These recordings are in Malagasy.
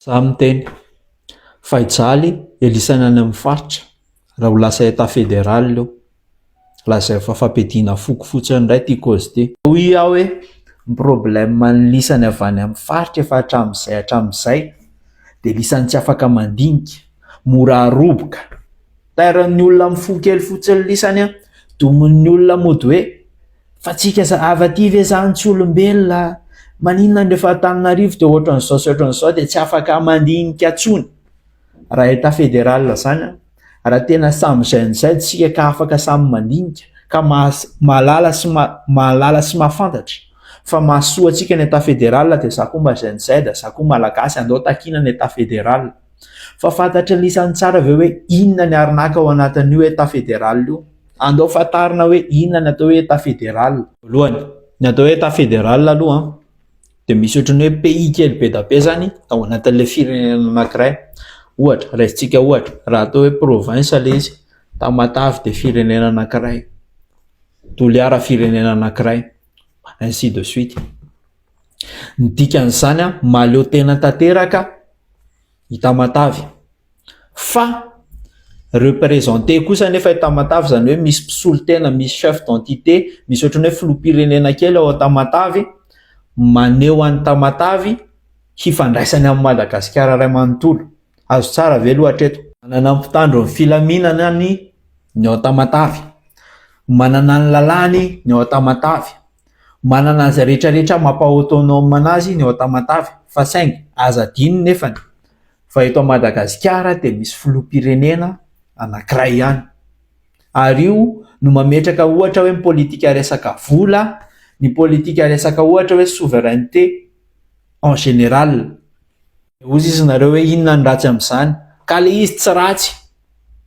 Za miteny fa hijaly elisany any amin'ny faritra raha ho lasa état fédéral io. Lazaiko fa fampiadiana foko fotsiny indray ity cause ity. Hoy aho hoe ny problème an'ny lisany avy any amin'ny faritra efa hatramin'izay hatramin'izay dia lisany tsy afaka mandinika, mora aroboka. Tairan'ny olona amin'ny fo kely fotsiny lisany an, domin'ny olona mody hoe fa tsika avy aty ve zany tsy olombelona, maninona no efa Antananarivo dia ohatran'izao sy ohatran'izao dia tsy afaka mandinika intsony. Raha état fédéral zany an, raha tena samy Gen Z isika ka afaka samy mandinika ka mahalala sy mahalala sy mahafantatra fa mahasoa antsika ny état fédéral dia za koa mba Gen Z, za koa malagasy andao takiana ny état fédéral. Fa fantatry ny isany tsara ve hoe inona ny arnaque ao anatin'io état fédéral io? Andao fantarina hoe inona ny atao hoe état fédéral. Voalohany, ny atao hoe état fédéral aloha an, dia misy ohatran'ny hoe pays kely be dia be zany ao anatin'ilay firenena anankiray. Ohatra, raisintsika ohatra, raha atao hoe province ilay izy, Tamatave dia firenena anankiray, Toliara firenena anankiray, ainsi de suite. Ny dikan'izany an, mahaleo tena tanteraka i Tamatave. Fa représenter kosa anefa i Tamatave, izany hoe misy mpisolo tena, misy chef d'entité, misy ohatran'ny hoe filoham-pirenena kely ao Tamatave, maneho an'i Tamatave hifandraisany amin'i Madagasikara iray manontolo. Azo tsara ve aloha hatreto? Manana ny mpitandro ny filaminana ny ny ao Tamatave. Manana ny lalàny ny ao Tamatave. Manana an'izay rehetra rehetra mampa autonome anazy ny ao Tamatave fa saingy aza adino nefany fa eto Madagasikara dia misy filoham-pirenena anankiray ihany ary io no mametraka ohatra hoe ny politika resaka vola, ny politika resaka ohatra hoe souveraineté en général. Hozy izy nareo hoe inona ny ratsy amin'izany? Ka le izy tsy ratsy,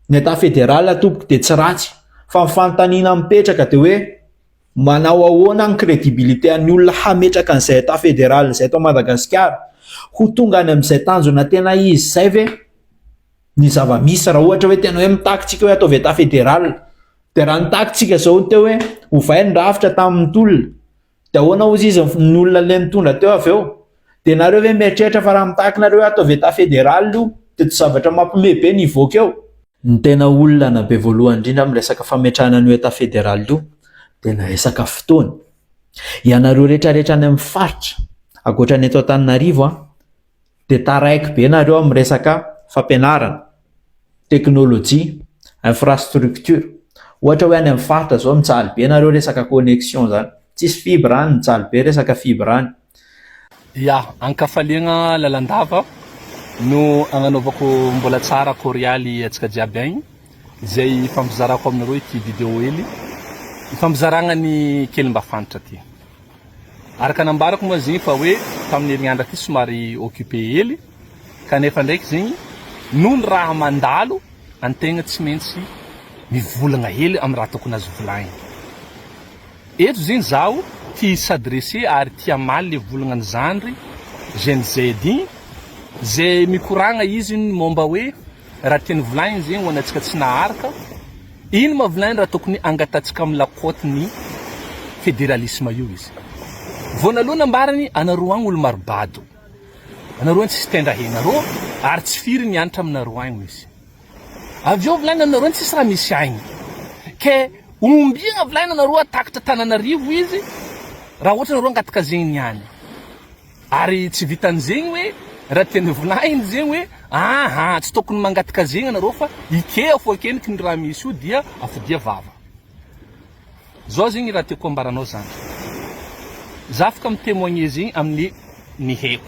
ny état fédéral tompoko dia tsy ratsy fa ny fanontaniana mipetraka dia hoe Manao ahoana ny crédibilité an'ny olona hametraka an'izay état fédéral izay eto Madagasikara? Ho tonga any amin'izay tanjona tena izy izay ve ny zava-misy raha ohatra hoe tena hoe mitaky tsika hoe ataovy état fédéral? Dia raha nitaky tsika izao teo hoe ovay ny rafitra tamin'ny tolona dia ahoana hozy izy ny olona ilay nitondra teo avy eo? Dia nareo ve mieritreritra fa raha mitaky nareo hoe ataovy état fédéral io dia tsy zavatra mampiomehy be ny hivoaka eo? Ny tena olana be voalohany indrindra amin'ny resaka fametrahana an'io Etat fédéral io dia ny resaka fotoana. Ianareo rehetra rehetra any amin'ny faritra, ankoatra ny eto Antananarivo an, dia taraiky be nareo amin'ny resaka fampianarana, teknolojia, infrastructure. Ohatra hoe any amin'ny faritra izao mijaly be nareo resaka connexion izany. Tsisy fibre any, mijaly be resaka fibre any. Ya, ankafaliagna lalandava no agnanaovako mbola tsara korialy antsika jiaby agny, izay ifampizarako aminareo ity video hely ifampizaragna ny kely mba fantatra ty. Araka nambarako moa zegny fa hoe tamin'ny herignandro aty somary occupé hely kanefa ndraiky zegny noho ny raha mandalo antegna tsy maintsy mivolagna hely amin'ny raha tokony azo volagnina. Eto zegny zaho tia hi-s'adresser ary tia hamaly le volagna ny zandry Gen Z igny zay mikoragna izy ny momba hoe raha tiany volagniny zegny ho antsika tsy naharaka, ino ma volagniny raha tokony angatatsika am lakaoty ny federalisme io izy. Voanalohany nambarany anareo agny olo maro bado, anareo agny tsisy tendra hainareo ary tsy firy nianatra aminareo agny izy. Avy eo volagnina aminareo tsisy raha misy agny. Ke ombiagna volagnina nareo atakatra Tananarivo izy raha ohatra nareo angataka zegny niany. Ary tsy vitan'izegny hoe raha tiany volagniny zegny hoe aha tsy tokony mangataka zegny anareo fa ike fô akendriky ny raha misy io dia afodia vava. Zao zegny raha tiako ambaranao zandry. Za afaka mi-temoigner zegny amin'ny ny haiko.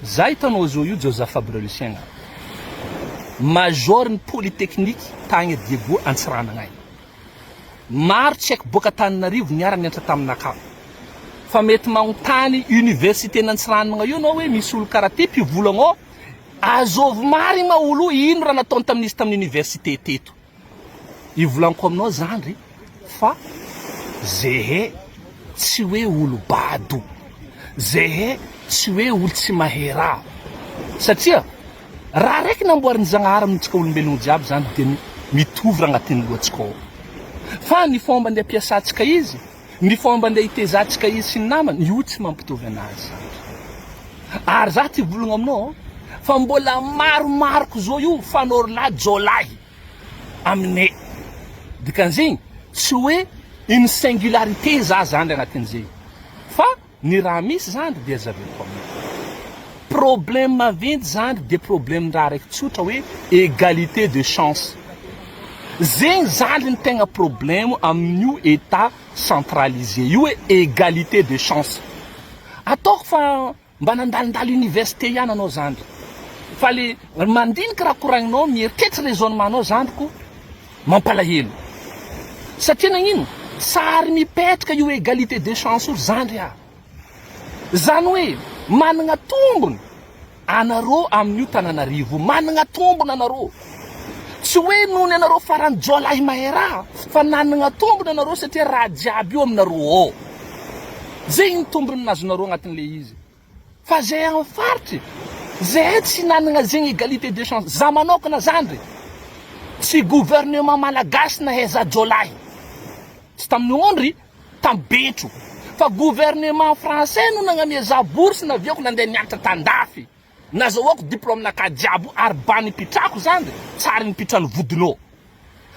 Za hitanao zao io Joseph Fabre Lucien a. Major ny polytechnique tagny Diego Antsiranana agny. Maro tsy haiko boaka Antananarivo niara nianatra taminakahy. Fa mety magnontany université n'Antsiranana io anao hoe misy olo karaha ty mpivolagna ao, azovy marigny ma olo io ino raha nataony tamin'izy tamin'ny université teto. Ivolaniko aminao zandry fa zehe tsy hoe olo bado, zehe tsy hoe olo tsy mahay raha satria raha raiky namboarin'i Zagnahary amintsika olombelogno jiaby zany dia ny mitovy raha agnatin'ny lohantsika ao fa ny fomba ndeha ampiasantsika izy, ny fomba ndeha hitezantsika izy sy ny namany io tsy mampitovy anazy zandry. Ary za ty volagna aminao fa mbola maromaro ko zao io fanorolahy jolahy aminay. Dikan'izegny tsy hoe une singularité za zandry agnatin'izegny fa ny raha misy zandry dia zaveriko aminao. Problème maventy zandry dia problème-ndraha raiky tsotra hoe égalité de chance. Zegny zandry ny tegna problème amin'io état centralisé io hoe égalité de chance. Ataoko fa mba nandalondalo université ihany anao zandry. Fa le mandinika raha koragninao, mieritreritra raisonnement nao zandriko, mampalahelo. Satria nagnino? Sary mipetraka io égalité de chance io ry zandry ah. Zany hoe managna tombony anareo amin'io Tananarivo io, managna tombony anareo. Tsy hoe noho ny anareo farany jiolahy mahay raha fa nanagna tombony anareo satria raha jiaby io aminareo ao. Zegny ny tombony nazonareo agnatin'le izy. Fa zay amin'ny faritry, zahay tsy nanagna zegny égalité de chance. Za manokana zandry, tsy gouvernement malagasy nahay za jiolahy. Tsy tamin'ny ondry, tam betro. Fa gouvernement français no nagnamia za bourse naviako nandeha nianatra tandafy. Nazahoako diplôme naka jiaby ary ba nipitrako zandry, tsary nipitrany vodinao.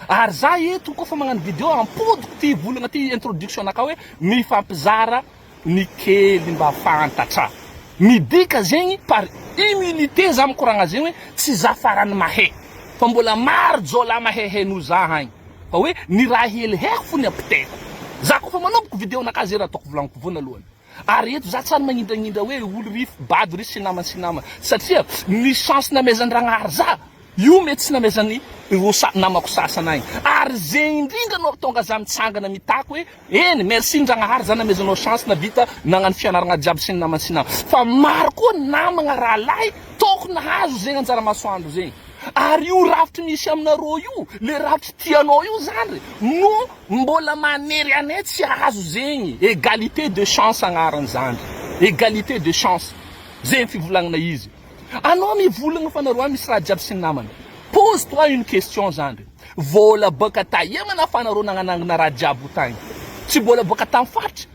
Ary za eto koa fa magnano video ampodiko ty volagna ty introduction naka hoe mifampizara ny kely mba fantatra. Midika zegny par humilité za mikoragna zegny hoe tsy za farany mahay fa mbola maro jiolahy mahaihay noho za agny fa hoe ny raha hely haiko fo ny ampitaiko. Za koa fa manomboko video naka ze raha ataoko volagniko vonalohany. Ary eto za tsary magnindragnindra hoe olo ry bado ry sy namany sy namany satria ny chance namezan-dragnahary za io mety tsy namezan'ny ireo sa namako sasany agny ary zegny indrindra no tonga za mitsangana mitaky hoe eny merci ndragnahary za namezanao chance navita nagnano fianaragna jiaby sy ny namany sy namany fa maro koa namagna rahalahy tokony nahazo zegny anjara masoandro zegny ary io rafitry misy aminareo io le rafitry tianao io zandry no Mbola manery anay tsy hahazo zegny égalité de chance agnarany zandry égalité de chance zegny fivolagnana izy anao mivolagna fa nareo misy raha jiaby sy ny namany pose toi une question zandry vola baka taia ma nafanareo nagnanangana raha jiaby ho tagny tsy bola baka tam faritry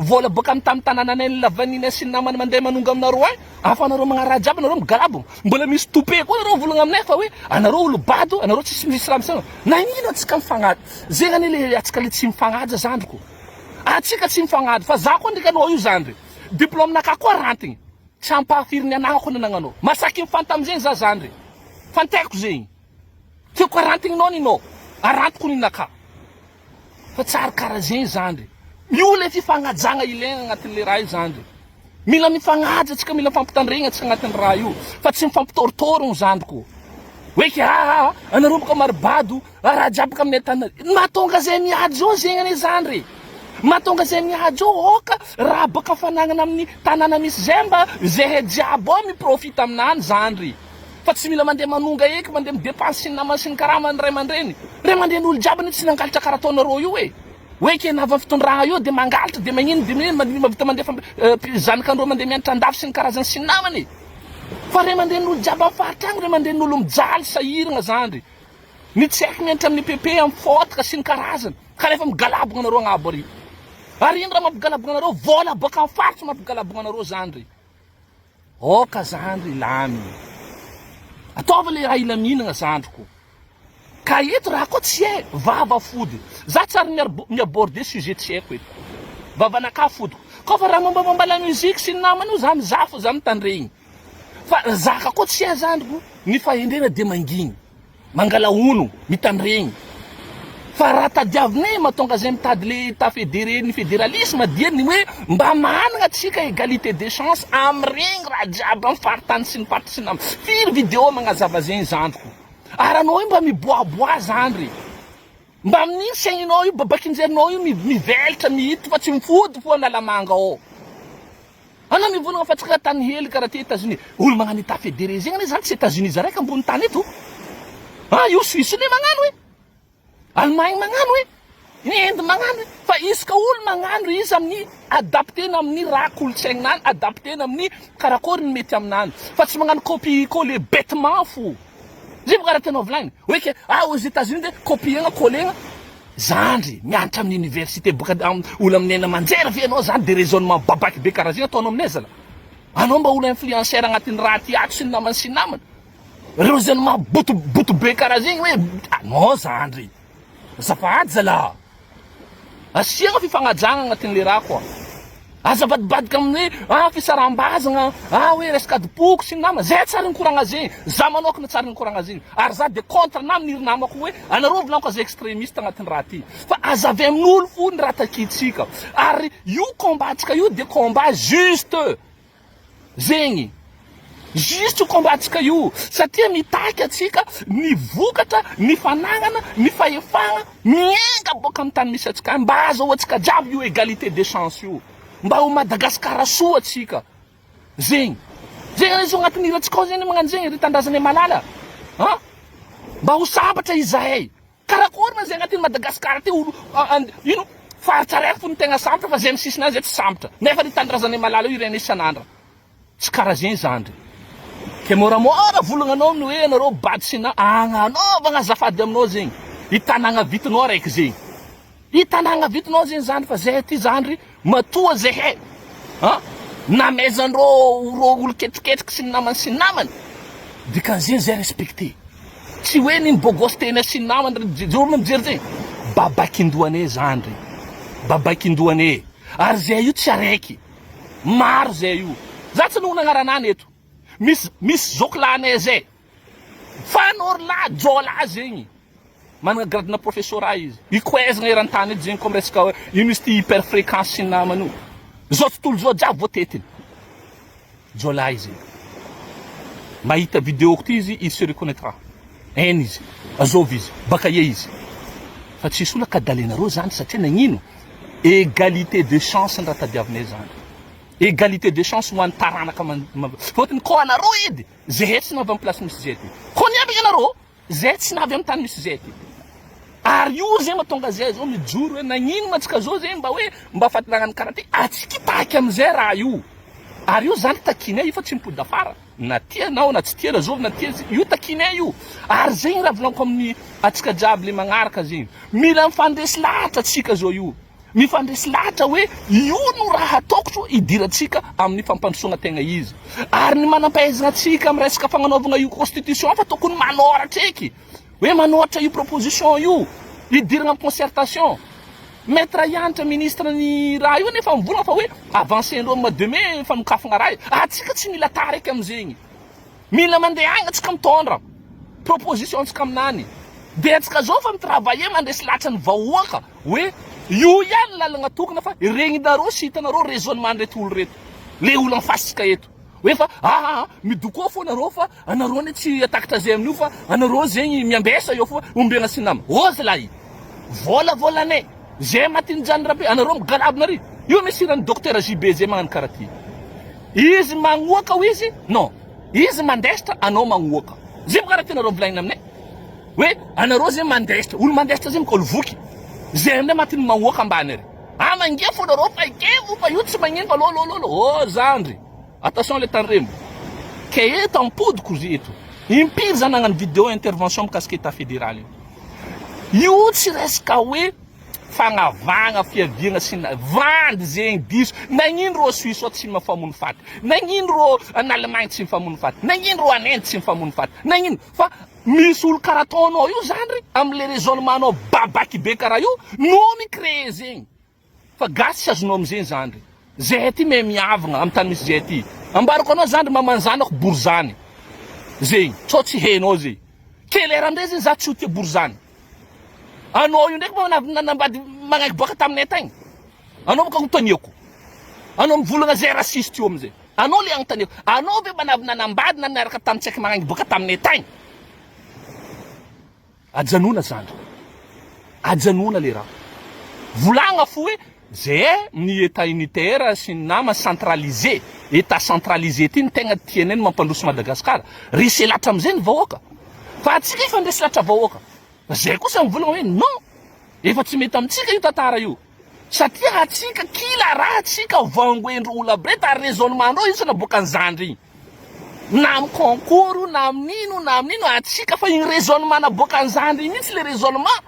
Vola boaka am tam tanananay ny lavanina sy ny namany mandeha manonga aminareo agny ahafahanareo magnano raha jiaby anareo migalabogno mbola misy tope koa nareo mivolagna aminay fa hoe anareo olo bado anareo tsisy misy raha miseho nagnino antsika mifagnaja zegny anie le antsika le tsy mifagnaja zandriko antsika tsy mifagnaja fa za koa ndreky anao io zandry diplôme nakahy koa rantigny tsy ampahafirin'ny anagnako ny anagnanao masaky mifanta amizegny za zandry fantaiko zegny tiako arantigninao ninao arantiko ninakahy Fa tsy ary kara zegny zandry. Io le fifagnajagna ilaigna agnatin'le raha io zandry. Mila mifagnaja antsika, mila mifampitandregna antsika agnatin'ny raha io fa tsy mifampitôrotôrogno zandriko. Hoe ke aa anareo boka maribado, raha jiaby boka aminay Antananarivo. Ny mahatonga zay miady zao zegny anie zandry e. Mahatonga zay miady zao aoka raha boka fanagnana amin'ny tanàna misy zay mba zahay jiaby ao mi-profite aminany zandry. Fa tsy mila mandeha manonga eky, mandeha mi-depense sy ny namany sy ny karamany ray aman-dreny. Ray aman-dreny olo jiaby anie tsy nangalatra karaha ataonareo io e. Hoe ke nava fitondragna io de mangalatra de magnino de magnino mahavita mandefa zanakandreo mandeha mianatra andafy sy ny karazany sy ny namany e. Fa ray aman-drenin'olo jiaby amin'ny faritra agny ray aman-drenin'olo mijaly sahiragna zandry. Ny tsy haiko mianatra amin'ny EPP amin'ny fotaka sy ny karazany. Kanefa migalabogna anareo agnabo ary. Ary ino raha mampigalabogna anareo? Vola boaka amin'ny faritra mampigalabogna anareo zandry. Aoka zandry hilamina. Ataovy le raha hilaminagna zandriko. Ka eto raha koa tsy hay, vava fody. Za tsy ary mi-aborder sujet tsy haiko eto. Vavanakahy fodiko. Koa fa raha mombamomba la musique sy ny namany io za mizaha fo za mitandregny. Fa zaka koa tsy hay zandriko, ny fahendrena dia mangigny. Mangala hono, mitandregny. Fa raha tadiavinay mahatonga zay mitady le état fédéré ny fédéralisme dia ny hoe mba managna tsika égalité des chances amregny raha jiaby am faritany sy ny faritra sy ny namany. Firy vidéo magnazava zegny zandriko. Ary anao io mba miboaboaha zandry. Mba amin'igny saigninao io, babakinjerinao io mivelatra mihity fa tsy mifody fo Analamanga ao. Anao mivolagna fa tsy karaha tany hely karaha ty Etats Unis. Olo magnano etat federe zegny anie zany tsy Etats Unis zaraiky ambony tany eto. Ah io Suisse anie magnano e. Allemagne magnano e. Ny Inde magnano e. Fa isaka olo magnano izy amin'ny adaptena amin'ny raha kolontsaigninany, adaptena amin'ny karakôry ny mety aminany. Fa tsy magnano copie coller bêtement fo. Zay boka raha tianao volagnina. Hoe ke ah aux Etats Unis de copier-gna coller-gna. Zandry, mianatra amin'ny université boka am olo amin'ny aina aman-jery ve ianao zany de raisonnement babaky be karaha zegny ataonao aminay zala? Anao mba olo influenceur agnatin'ny raha ty ato sy ny namany sy ny namany. Reo zany maha boto boto be karaha zegny hoe anao zandry. Azafady zalah. Asiagna fifagnajagna agnatin'le raha koa. Aza avadibadika amin'ny hoe ah fisaraham-bazagna, ah hoe resaka adim-poko sy ny namany. Zay tsary nikoragna zegny. Za manokana tsary nikoragna zegny. Ary za dia contre na amin'ny ry namako hoe anareo volaniko aza extremiste agnatin'ny raha ty. Fa aza avy amin'olo fo ny raha takintsika. Ary io combat-tsika io dia combat juste. Zegny. Juste io combat-tsika io. Satria mitaky antsika ny vokatra, ny fanagnana, ny fahefagna miainga boaka amin'ny tany misy antsika any. Mba azahoantsika jiaby io égalité des chances io. Mba ho Madagascar soa antsika. Zegny. Zegny anie zao agnatin'ny hirantsika ao zegny magnano zegny ry tanindrazanay malala. An! Mba ho sambatra izahay. Karakory ma zay agnatin'i Madagascar ty olo ino faritra raiky fo no tegna sambatra fa zay amin'ny sisiny any zay tsy sambatra nefa ny tanindrazanay malala io irenay isan'andra tsy karaha zegny zandry ke moramora volagnanao ny hoe anareo bado sy na agnanaovagna azafady aminao zegny i tanagna vitinao raiky zegny I tanagna vitinao zegny zandry fa zahay aty zandry matoa zahay a namezandreo reo olo ketriketriky sy ny namany sy ny namany dikan'zegny zay respecté tsy hoe nino bogosy tena sy ny namany ry jereo mijery zegny babakindohanay zandry babakindohanay ary zahay io tsy araiky maro zahay io za tsy nohona agnaranany eto misy misy zoky lahinay zay fa anao ry lahy jôlahy zegny Manana grade-na professorat izy. Ikoezagna eran-tany eto zegny koa am resaka ino izy ity hyper fréquence sy ny namany io. Zao tontolo zao jiaby voatetiny. Jiolahy izy. Mahita vidéo-ko ty izy, il se reconnaîtra. Hainy izy. Azovy izy. Baka aia izy. Fa tsisy olona kadalenareo zany satria nagnino? Égalité de chance ny raha tadiavinay zany. Égalité de chance ho an'ny taranaka man- fôtony koa anareo edy, zehe tsy navy am place misy zehe ty. Koa niambigna anareo. Zay tsy navy am tany misy zay ty. Ary io zay mahatonga zay zao mijoro hoe nagnino ma tsika zao zay mba hoe mba fatinagna karaha ty atsika taky amizay raha io. Ary io zany takinay io fa tsy mipody afara. Na tia anao na tsy tia na zovy na tia io takinay io. Ary zegny raha volaniko amin'ny atsika jiaby le magnaraka zegny. Mila mifandresy lahatra atsika zao io. Mifandresy lahatra hoe io no raha ataoko hidirantsika amin'ny fampandrosoana tegna izy. Ary ny manampahaizana antsika amin'ny resaka fagnanaovagna io constitution fa tokony manoratra eky hoe manoratra io proposition io hidirana amin'ny concertation. Maître Hanitra ministre ny raha io nefa mivolagna fa hoe avancer-ndreo amin'ny mois de mai fanokafagna raha io. Antsika tsy mila tara eky amin'izegny. Mila mandeha agny antsika mitondra proposition antsika aminany. Dia antsika zao fa mi-travailler mandresy lahatra ny vahoaka hoe io ihany lalagna tokana fa regninareo sy hitanareo raisonnement reto olo reto. Le olo en face tsika eto. Hoe fa aa midokoa fo nareo fa anareo anie tsy hatakatra zay amin'io fa anareo zegny miambesa eo fo ombiagna sy nama. Ozy lahy. Vola volanay. Zay matin'i Jany Rabe anareo migalabona ary. Io misy hiran'i Docteur JB zay magnano karaha ty. Izy magnoaka ho izy non izy mandesitra anao magnoaka zay boka raha tianareo volagnina aminay hoe anareo zay mandesitra olo mandesitra zay boka olo voky zay amindray maty ny magnoaka ambany ary ah mangia fo nareo fa ekevo fa io tsy magnino fa lolololo oh zandry attention le tandremo ke eto ampodiko zy eto impiry za nagnano video intervention mikasika etat federal io io tsy resaka hoe Fagnavahagna fiaviagna sy ny vandy zegny diso. Nagnino rô Suisse ao tsy mifamono faty? Nagnino rô en Allemagne tsy mifamono faty? Nagnino rô en Inde tsy mifamono faty? Nagnino? Fa misy olo karaha ataonao io zandry amle raisonnement nao babaky be karaha io no mi créer zegny. Fa gasy tsy azonao amizegny zandry. Zahay aty mahay miavagna am tany misy zahay aty. Ambarako anao zandry maman zanako borizany zegny. Sao tsy hainao zegny. Kely era amizay zegny za tsy ho tia borizany. Anao io ndraiky moa navy nanambady magnaiky boaka taminay tagny. Anao boka agnontaniako. Anao mivolagna zay raciste io amizay. Anao le agnontaniako. Anao ve mba navy nanambady na niaraka tamin'ny tsaiky magnaiky boaka taminay tagny. Ajanona zandry. Ajanona le raha. Volagna fo hoe zay ny état unitaire sy ny nama centralisé. État centralisé ty no tegna tianay ny mampandroso Madagascar. Resy latra amizay ny vahoaka. Fa antsika efa ndresy latra vahoaka. Fa zay kosa mivolagna hoe non, efa tsy mety amintsika io tantara io. Satria antsika kila raha tsika vangoendro olo aby reto ary raisonnement ndreo io tsy naboakan'i zandry igny. Na amin'ny concours io na amin'ino na amin'ino antsika fa igny raisonnement naboakan'i zandry igny mihitsy le raisonnement.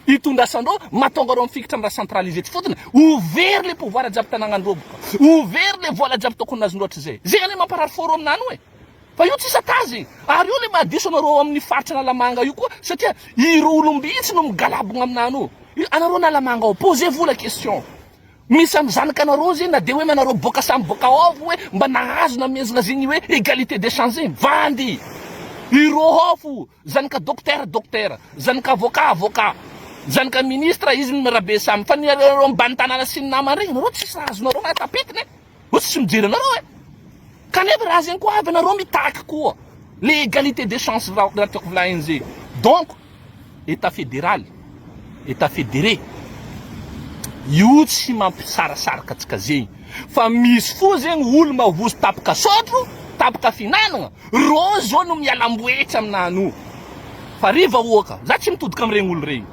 Itondrasandreo mahatonga reo mifikitra am raha centralisé tsy fotony ho very le pouvoir jiaby tanagnandreo boka ho very le vola jiaby tokony nazondreo hatrizay zegny anie mamparary fo reo aminany io e fa io tsisy atazy ary io le mahadiso anareo amin'ny faritra Analamanga io koa satria ireo olom-bitsy no migalabogna aminany io anareo Analamanga ao posez vous la question misy am zanakanareo zegny na de hoe anareo boka samy boka ao hoe mba nahazo namehezagna zegny hoe égalité des chances zegny vandy ireo ao fo Zanaka docteur docteur, zanaka avocat avocat, zanaka ministre izy ny rabe samy fa ny nareo ambany tanàna sy ny namany regny nareo tsisy raha azonareo na tapitiny e, oa tsisy mijery anareo e, kanefa raha zegny koa avy anareo mitaky koa le égalité des chances raha tiako volagniny zegny donc Etat fédéral, Etat fédéré io tsy mampisarasaraka antsika zegny fa misy fo zegny olo mavozo tapaka sotro, tapaka fihinanagna, rô zao no mialamboetsy aminany io fa ry vahoaka za tsy mitodika amin'iregny olo regny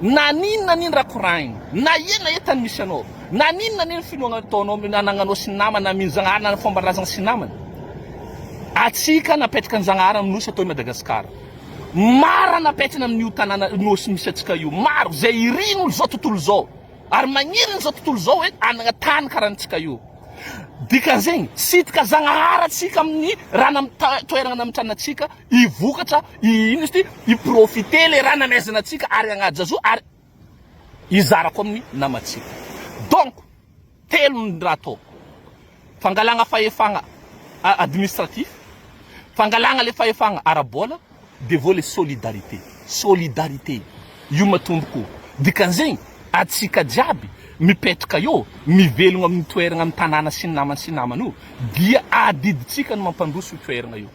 na n'ino na n'ino raha koragniny na ia na ia tany misy anao na n'ino na n'ino finoagna ataonao anagnanao sy ny namana mino Zagnahary na fomban-drazagna sy ny namany atsika napetraka ny Zagnahary amin'ny nosy atao i Madagasikara Maro napetrany amin'io tanàna nosy misy antsika io, maro izay irin'olo izao tontolo izao ary magniry an'izao tontolo izao hoe hanana tany karaha antsika io. Dikan'izegny, sitraka Zagnahary antsika amin'ny raha nam- toerana namitrana antsika hivokatra, ino izy ty, hi-profiter le raha namezana antsika ary hagnaja zo ary hizara koa amin'ny namantsika. Donc, Telo ny raha atao, fangalagna fahefagna administratif, fangalagna le fahefagna ara-bola, de vao le solidarité. Solidarité io matomboko io. Dikan'izegny atsika jiaby mipetraka eo, mivelogno amin'ny toeragna amin'ny tanàna sy ny namany sy namany io dia adidintsika ny mampandroso io toeragna io.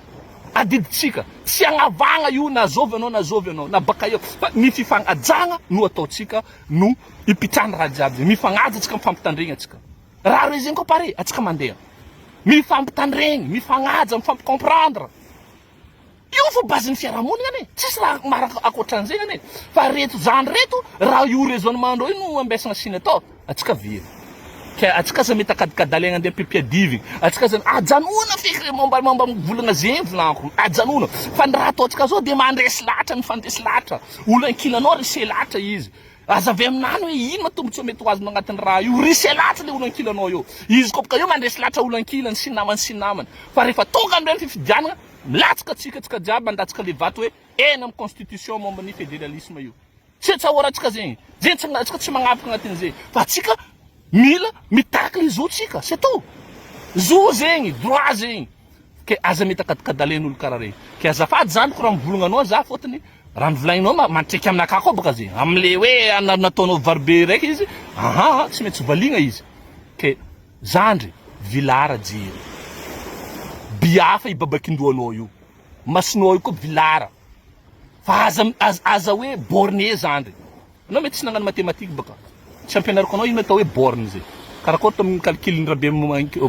Adidintsika, tsy agnavagna io na zôvy anao na zôvy anao na baka eo fa ny fifagnajagna no ataontsika no ipitrahany raha jiaby zay, mifagnaja atsika mifampitandregny atsika, raha reo zegny koa pare atsika mandeha mifampitandregny, mifagnaja, mifampi comprendre, io fo base ny fiarahamonigna anie, tsisy raha maro ankoatran'zegny anie, fa reto zandry reto raha io raisonnement ndreo io no ambesagna siny atao, atsika very, ke atsika aza mety akadikadalegna andeha ampiampiadivigny, atsika aza ajanona feky re momba momba volagna zegny volagniko, ajanona fa ny raha ataontsika zao de mandresy lahatra mifandresy lahatra, olo ankilanao rese lahatra izy, Aza avy aminany hoe inona tombotsoa mety ho azonao agnatin'ny raha io. Resy lahatra le olo ankilanao eo. Izy koa boka eo mandresy lahatra olo ankilany sy ny namany sy ny namany. Fa rehefa tonga amin'ireny fifidianana, milatsaka tsika tsika jiaby mandatsaka le vato hoe eny amin'ny constitution momba ny federalisme io. Tsy atsahorantsika zegny. Zegny tsy atsika tsy magnavaka agnatin'izay. Fa atsika mila mitaky le zo tsika. C'est tout. Zo zegny, droit zegny. Ke aza mety akadikadalen'olo karaha regny. Ke azafady zandriko raha mivolagna anao za fôtony raha novolagninao ma mantriky aminakahy koa bôka zegny. Amle hoe nataonao vary be raiky izy, aha tsy maintsy valiagna izy. Ke zandry, vilara jery. Biafa i babakindohanao io. Masonao io koa vilara. Fa aza aza hoe borné zandry. Anao mety tsy nagnano mathématique baka. Tsy ampianariko anao ino atao hoe borne zay. Karakôry atao mi-calcul ny rabe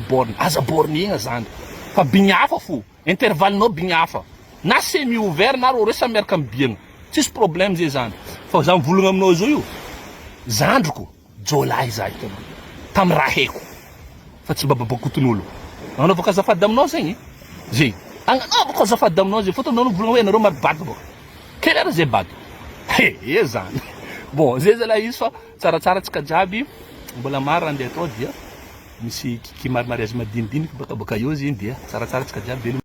borne. Aza bornegna zany. Fa bigny hafa fo. Intervalle-nao bigny hafa. Na semi ouvert na reo reo samy miaraka mibiagna. Tsisy problème zay zany. Fa za mivolagna aminao zao io, zandriko. Jiolahy za hitanao tam raha haiko fa tsy mba babakoton'olo agnanaovako azafady aminao zegny zegny agnanaovako azafady aminao zegny fôtony anao nivolagna hoe anareo maro bado bôka quelle heure zay bado he zany bon zay zalahy izy fa tsaratsara antsika jiaby mbola maro raha andeha atao dia misy kiki maro mariage madinidiniky baka baka eo zegny dia tsaratsara antsika jiaby veloma.